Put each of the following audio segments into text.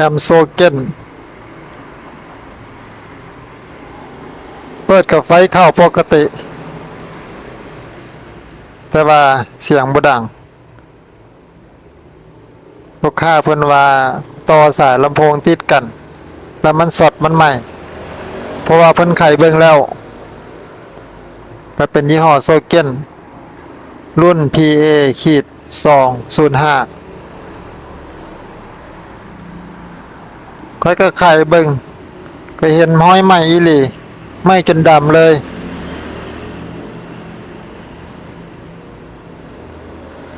ມໂຊເກັນ ເປີດກະໄຟເຂົ້າປົກກະຕິ ແຕ່ວ່າສຽງບໍ່ດັງ. ລູກຄ້າເພິ່ນວ່າຕໍ່ສາຍລຳໂພງຕິດກັນ ແລ້ວມັນຊັອດມັນໄໝ້ ເພາະວ່າເພິ່ນໄຂເບິ່ງແລ້ວ ກໍເປັນຍີ່ຫໍ້ໂຊເກັນ ລຸ້ນ ພີເອ ຂີດ ສອງສູນຫ້າ ຂ້ອຍກໍໄຂເບິ່ງ ກໍເຫັນຮອຍໄໝ້ອີ່ຫຼີ ໄໝ້ຈົນດຳເລີຍ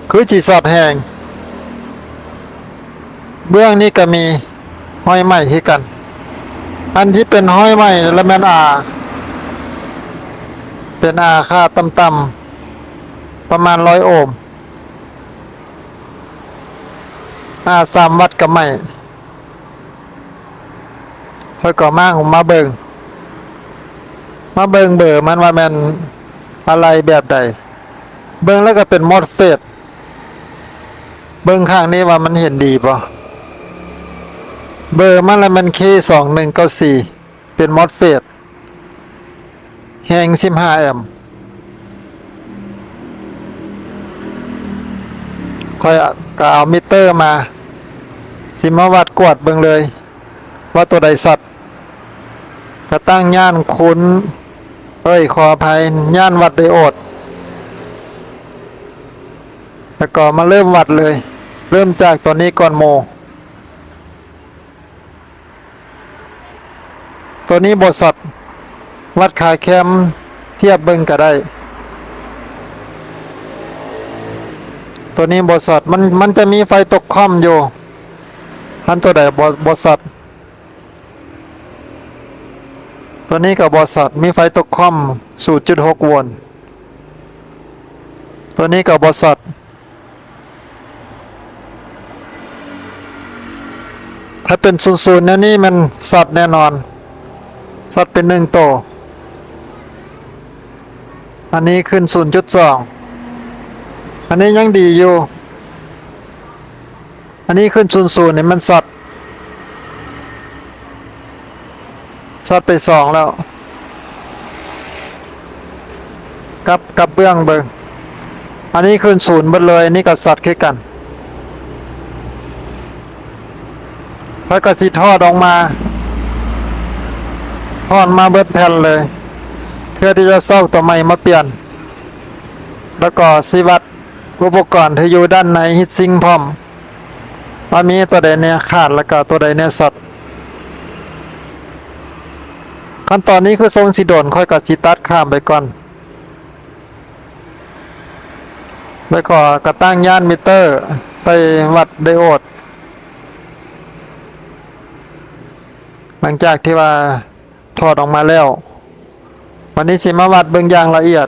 ຄືຊິຊັອດແຮງ. ເບື້ອງນີ້ກໍມີຮອຍໄໝ້ຄືກັນ ອັນທີ່ເປັນຮອຍໄໝ້ລະແມ່ນອາ ເປັນອາຄ່າຕ່ຳໆ ປະມານຮ້ອຍໂອມ. ອາ ສາມວັດກໍໄໝ້ ຂ້ອຍກໍມາ ມາເບິ່ງ ມາເບິ່ງເບີມັນວ່າແມ່ນອາໄຫຼ່ແບບໃດ ເບິ່ງແລ້ວກໍເປັນມອສເຟດ ເບິ່ງຂ້າງນີ້ວ່າມັນເຫັນດີບໍ່ ເບີມັນລະແມ່ນ ເຄ ສອງໜຶ່ງເກົ້າສີ່ ເປັນມອສເຟດ ແຮງສິບຫ້າແອມ ຂ້ອຍກໍເອົາມິເຕີມາ ຊິມາວັດກວດເບິ່ງເລີຍວ່າຕົວໃດຊັອດ ກະຕັ້ງຢ້ານຄູນ ເອີຍ ຂໍອະໄພ ຢ້ານວັດໄດໂອດ ແລ້ວກໍມາເລີ່ມວັດເລີຍ ເລີ່ມຈາກຕົວນີ້ກ່ອນໝູ່. ຕົວນີ້ບໍ່ຊັອດ ວັດຂາແຄມທຽບເບິ່ງກໍໄດ້ ຕົວນີ້ບໍ່ຊັອດ ມັນ ມັນຈະມີໄຟຕົກຄ່ອມຢູ່ ຄັນຕົວໃດບໍ່ ບໍ່ຊັອດ ຕົວນີ້ກໍບໍ່ຊັອດ ມີໄຟຕົກຄ່ອມ ສູນຈຸດຫົກໂວນ ຕົວນີ້ກໍບໍ່ຊັອດ. ຖ້າເປັນສູນສູນແນວນີ້ແມ່ນຊັອດແນ່ນອນ ຊັອດເປັນໜຶ່ງໂຕ ອັນນີ້ຂຶ້ນສູນຈຸດສອງ ອັນນີ້ຍັງດີຢູ່ ອັນນີ້ຂຶ້ນສູນສູນນີ້ມັນຊັອດ ຊັອດໄປສອງແລ້ວ ກັບ ກັບເບື້ອງເບິ່ງ ອັນນີ້ຂຶ້ນສູນເບິດເລີຍ ອັນນີ້ກໍຊັອດຄືກັນ ແລ້ວກໍຊິຖອດອອກມາ ຖອດມາເບິດແຜ່ນເລີຍ ເພື່ອທີ່ຈະຊອກຕົວໃໝ່ມາປ່ຽນ ແລ້ວກໍຊິວັດ ອຸປະກອນທີ່ຢູ່ດ້ານໃນຮີດຊິງພ້ອມ ວ່າມີຕົວໃດແນ່ຂາດ ແລ້ວກໍຕົວໃດແນ່ຊັອດ. ຂັ້ນຕອນນີ້ຄືຊົງຊິດົນ ຂ້ອຍກໍຊິຕັດຂ້າມໄປກ່ອນ ແລ້ວກໍກະຕັ້ງຢ້ານມິເຕີໃສ່ວັດໄດໂອດ. ຫຼັງຈາກທີ່ວ່າ ຖອດອອກມາແລ້ວ ບາດນີ້ຊິມາວັດເບິ່ງຢ່າງລະອຽດ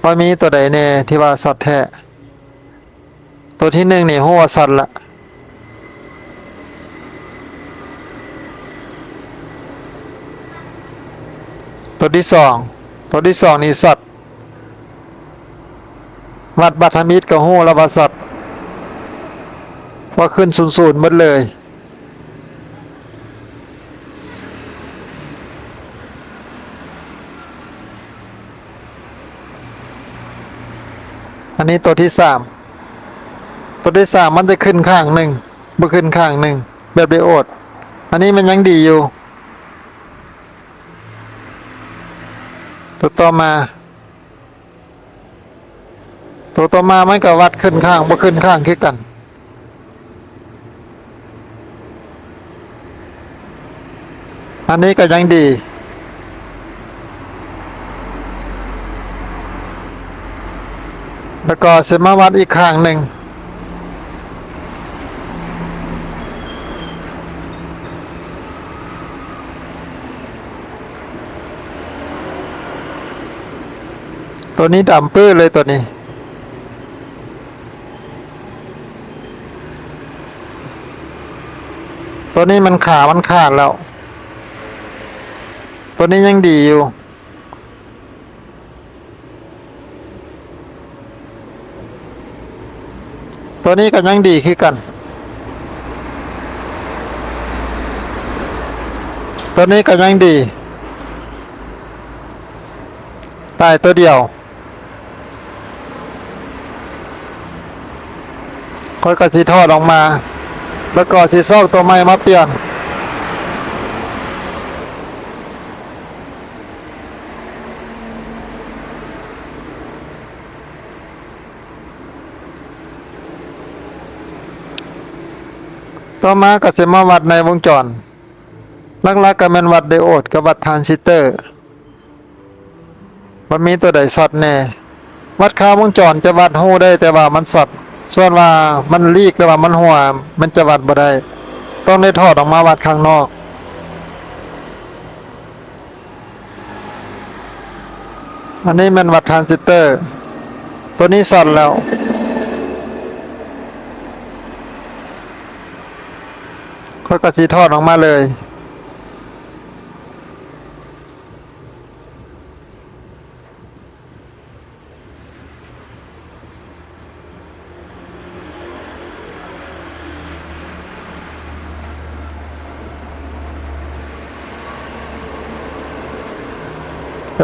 ວ່າມີຕົວໃດແນ່ທີ່ວ່າຊັອດແທ້. ຕົວທີໜຶ່ງນີ້ຮູ້ວ່າຊັອດລະ ຕົວທີສອງ ຕົວທີສອງນີ້ຊັອດ ວັດບັດທຳອິດກໍຮູ້ລະວ່າຊັອດ ວ່າຂຶ້ນສູນໆໝົດເລີຍ. ອັນນີ້ຕົວທີສາມ ຕົວທີສາມມັນຈະຂຶ້ນຂ້າງໜຶ່ງ ບໍ່ຂຶ້ນຂ້າງໜຶ່ງ ແບບໄດໂອດ ອັນນີ້ມັນຍັງດີຢູ່. ຕົວຕໍ່ມາ ຕົວຕໍ່ມາມັນກໍວັດຂຶ້ນຂ້າງ ບໍ່ຂຶ້ນຂ້າງຄືກັນ. ອັນນີ້ກໍຍັງດີ ແລ້ວກໍຊິມາວັດອີກຂ້າງໜຶ່ງ. ຕົວນີ້ດຳປື້ເລີຍ ຕົວນີ້ ຕົວນີ້ມັນຂາມັນຂາດແລ້ວ ຕົວນີ້ຍັງດີຢູ່. ຕົວນີ້ກໍຍັງດີຄືກັນ. ຕົວນີ້ກໍຍັງດີ ຕາຍຕົວດຽວ. ຂ້ອຍກໍຊິຖອດອອກມາ ແລ້ວກໍຊິຊອກຕົວໃໝ່ມາປ່ຽນ. ຕໍ່ມາກໍຊິມາວັດໃນວົງຈອນ ຫຼັກໆກໍແມ່ນວັດໄດໂອດກັບວັດທຣານຊິສເຕີ ວ່າມີຕົວໃດຊັອດແດ່. ວັດຄ່າວົງຈອນຈະວັດຮູ້ໄດ້ແຕ່ວ່າມັນຊັອດ, ສ່ວນວ່າມັນລີກ ຫຼືວ່າມັນຮົ່ວ ມັນຈະວັດບໍ່ໄດ້, ຕ້ອງໄດ້ຖອດອອກມາວັດຂ້າງນອກ. ອັນນີ້ແມ່ນວັດທຣານຊິສເຕີ ຕົວນີ້ຊັອດແລ້ວ ຂ້ອຍກໍຊິຖອດອອກມາເລີຍ.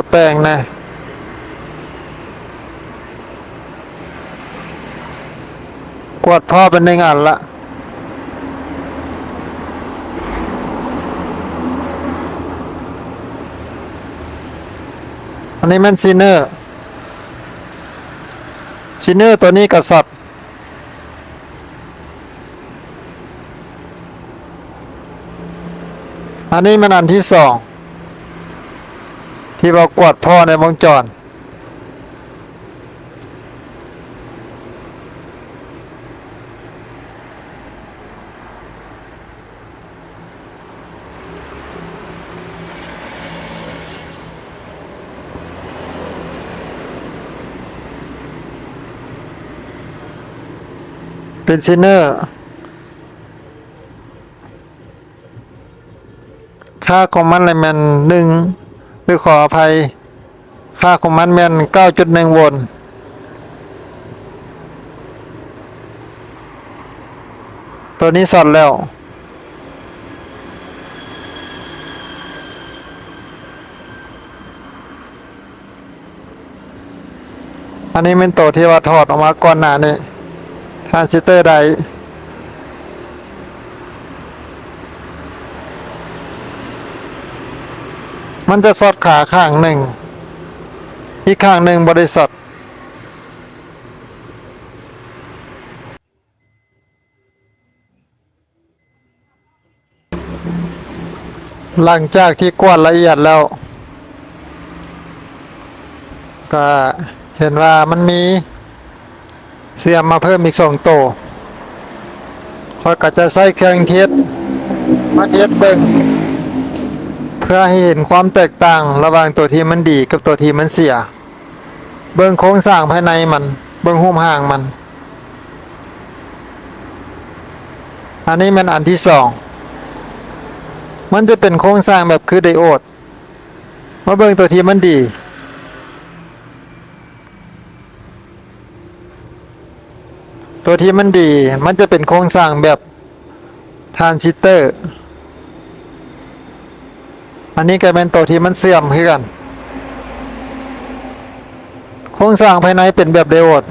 ກະແປງນະ ກວດພໍເປັນໜຶ່ງອັນລະ. ອັນນີ້ແມ່ນຊີເນີ ຊີເນີຕົວນີ້ກໍຊັອດ. ອັນນີ້ແມ່ນອັນທີສອງ ທີ່ວ່າກວດພໍໃນວົງຈອນ. ເປັນຊີເນີ ຄ່າຂອງມັນລະແມ່ນໜຶ່ງ ຫຼື ຂໍອະໄພ ຄ່າຂອງມັນແມ່ນເກົ້າຈຸດໜຶ່ງໂວນ. ໂຕນີ້ຊັອດແລ້ວ. ອັນນີ້ແມ່ນໂຕທີ່ວ່າຖອດອອກມາກ່ອນໜ້ານີ້ ທຣານຊິສເຕີໄດ ມັນຈະຊັອດຂາຂ້າງໜຶ່ງ, ອີກຂ້າງໜຶ່ງບໍ່ໄດ້ຊັອດ. ຫຼັງຈາກທີ່ກວດລະອຽດແລ້ວ ກະເຫັນວ່າມັນມີເຊື່ອມມາເພີ່ມອີກສອງໂຕ. ຂ້ອຍກະຈະໃຊ້ເຄື່ອງເທສມາເທສເບິ່ງ ເພື່ອໃຫ້ເຫັນຄວາມແຕກຕ່າງລະຫວ່າງໂຕທີ່ມັນດີກັບໂຕທີ່ມັນເສຍ. ເບິ່ງໂຄງສ້າງພາຍໃນມັນ, ເບິ່ງຮູບຮ່າງມັນ. ອັນນີ້ແມ່ນອັນທີສອງ. ມັນຈະເປັນໂຄງສ້າງແບບຄືໄດໂອດ. ມາເບິ່ງໂຕທີ່ມັນດີ. ໂຕທີ່ມັນດີ ມັນຈະເປັນໂຄງສ້າງແບບ ທຣານຊິສເຕີ. ອັນນີ້ກໍແມ່ນໂຕທີ່ມັນເຊື່ອມຄືກັນ. ໂຄງສ້າງພາຍໃນເປັນແບບໄດໂອດ.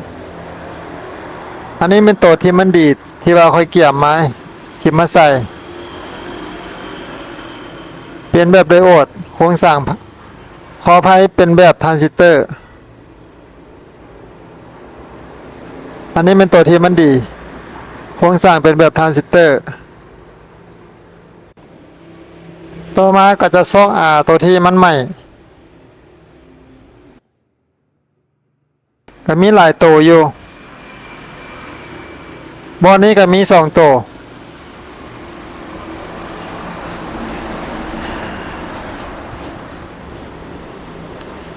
ອັນນີ້ແມ່ນໂຕທີ່ມັນດີ ທີ່ວ່າຂ້ອຍກຽມມາ ຊິມາໃສ່. ເປັນແບບໄດໂອດ ໂຄງສ້າງ ຂໍອະໄພ ເປັນແບບທຣານຊິສເຕີ. ອັນນີ້ແມ່ນໂຕທີ່ມັນດີ ໂຄງສ້າງເປັນແບບທຣານຊິສເຕີ. ຕໍ່ມາກໍຈະຊອກຫາໂຕທີ່ມັນໃໝ່ ກໍມີຫຼາຍໂຕຢູ່. ບ່ອນນີ້ກໍມີສອງໂຕ.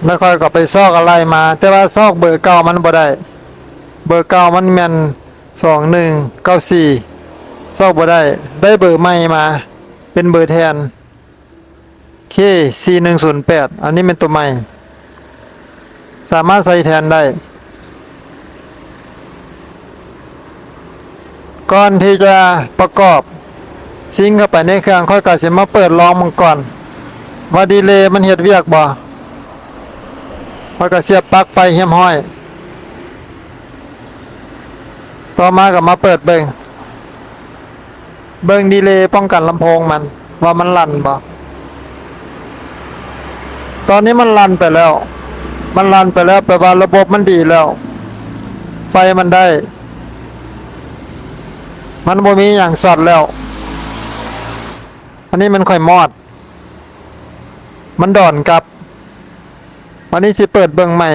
ແລ້ວຂ້ອຍກໍໄປຊອກອາໄລ່ມາ, ແຕ່ວ່າຊອກເບີເກົ່າມັນບໍ່ໄດ້. ເບີເກົ່າມັນແມ່ນສອງໜຶ່ງເກົ້າສີ່ ຊອກບໍ່ໄດ້. ໄດ້ເບີໃໝ່ມາ ເປັນເບີແທນ ເຄ ສີ່ໜຶ່ງສູນແປດ ອັນນີ້ແມ່ນໂຕໃໝ່ ສາມາດໃຊ້ແທນໄດ້. ກ່ອນທີ່ຈະປະກອບ ຊິງເຂົ້າໄປໃນເຄື່ອງ, ຂ້ອຍກໍຊິມາເປີດລອງມັນກ່ອນ ວ່າດີເລມັນເຮັດວຽກບໍ່. ຂ້ອຍກໍສຽບປລັກໄຟຮຽບຮ້ອຍ. ຕໍ່ມາກໍມາເປີດເບິ່ງ, ເບິ່ງດີເລປ້ອງກັນລຳໂພງມັນ ວ່າມັນລັ່ນບໍ່. ຕອນນີ້ມັນລັ່ນໄປແລ້ວ, ມັນລັ່ນໄປແລ້ວ ແປວ່າລະບົບມັນດີແລ້ວ, ໄຟມັນໄດ້, ມັນບໍ່ມີຫຍັງຊັອດແລ້ວ. ອັນນີ້ມັນຄ່ອຍມອດ, ມັນດອນກັບ. ບັດນີ້ຊິເປີດເບິ່ງໃໝ່.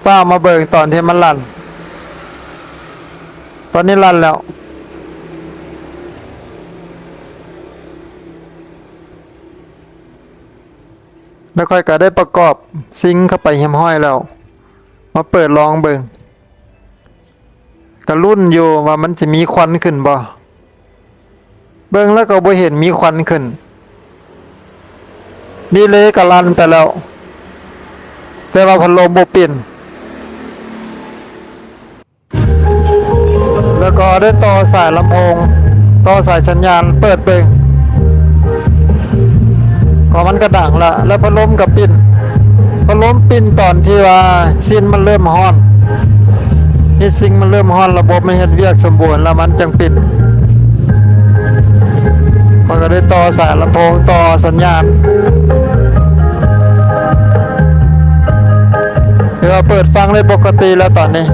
ຟ້າວມາເບິ່ງຕອນທີ່ມັນລັ່ນ. ຕອນນີ້ລັ່ນແລ້ວ. ແລ້ວຂ້ອຍກໍໄດ້ປະກອບຊິງເຂົ້າໄປຮຽບຮ້ອຍແລ້ວ. ມາເປີດລອງເບິ່ງ. ກະລຸ້ນຢູ່ວ່າມັນຊິມີຄວັນຂຶ້ນບໍ່. ເບິ່ງແລ້ວກໍບໍ່ເຫັນມີຄວັນຂຶ້ນ. ດີເລກໍລັ່ນໄປແລ້ວ, ແຕ່ວ່າພັດລົມບໍ່ປິ່ນ. ແລ້ວກໍໄດ້ຕໍ່ສາຍລຳໂພງ, ຕໍ່ສາຍສັນຍານ, ເປີດເບິ່ງ. ກໍມັນກໍດັງລະ ແລ້ວພັດລົມກໍປິ່ນ. ພັດລົມປິ່ນຕອນທີ່ວ່າຊິງມັນເລີ່ມຮ້ອນ, ຮີດຊິງມັນເລີ່ມຮ້ອນ, ລະບົບມັນເຮັດວຽກສົມບູນ ແລ້ວມັນຈັ່ງປິ່ນ. ຂ້ອຍກໍໄດ້ຕໍ່ສາຍລຳໂພງ, ຕໍ່ສັນຍານ. ຖືວ່າເປີດຟັງໄດ້ປົກກະຕິແລ້ວຕອນນີ້,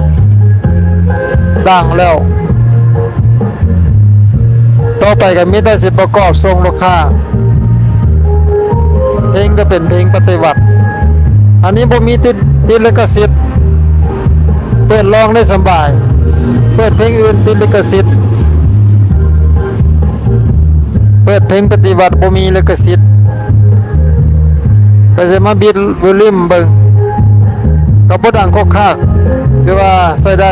ດັງແລ້ວ. ຕໍ່ໄປກໍມີແຕ່ຊິປະກອບສົ່ງລູກຄ້າ. ເພງກໍເປັນເພງປະຕິວັດ. ອັນນີ້ບໍ່ມີຕິດ, ຕິດລິຂະສິດ. ເປີດຮ້ອງໄດ້ສະບາຍ. ເປີດເພງອື່ນຕິດລິຂະສິດ. ເປີດເພງປະຕິວັດບໍ່ມີລິຂະສິດ. ກໍຊິມາບິດວໍລຸ່ມເບິ່ງ. ກໍບໍ່ດັງຄົກຄາກ, ຖືວ່າໃຊ້ໄດ້.